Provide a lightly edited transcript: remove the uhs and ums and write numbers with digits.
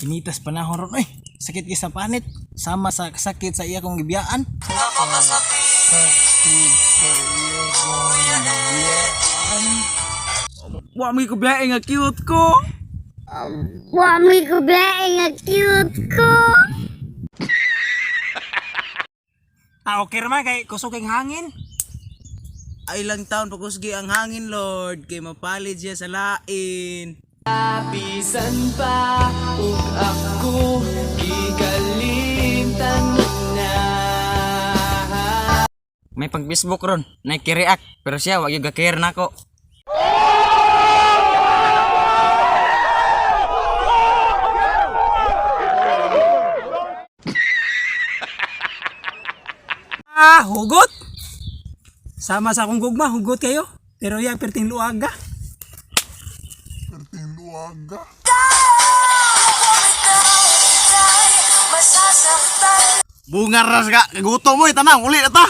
Initas panahon ron, oy. Sakit kay sa panit. Sama sa sakit sa iya kong gibiyaan. Wa mi ko biyahe nga cute ko. Wa mi ko biyahe nga cute ko. Ah, okay ra man kay kusog kay hangin. Ay lang taon pagkusgi ang hangin, Lord, kay mapalid siya sa lain. Bisan pa ug ako gigalimtan mo na. May pag Facebook ron, nakireact pero siya wag yung ga-care nako. Ah, hugot. Sama sa akong gugma, hugot kayo. Pero ya perting luaga. Bunga ras ka, kagutom mo, tanang uli na ta.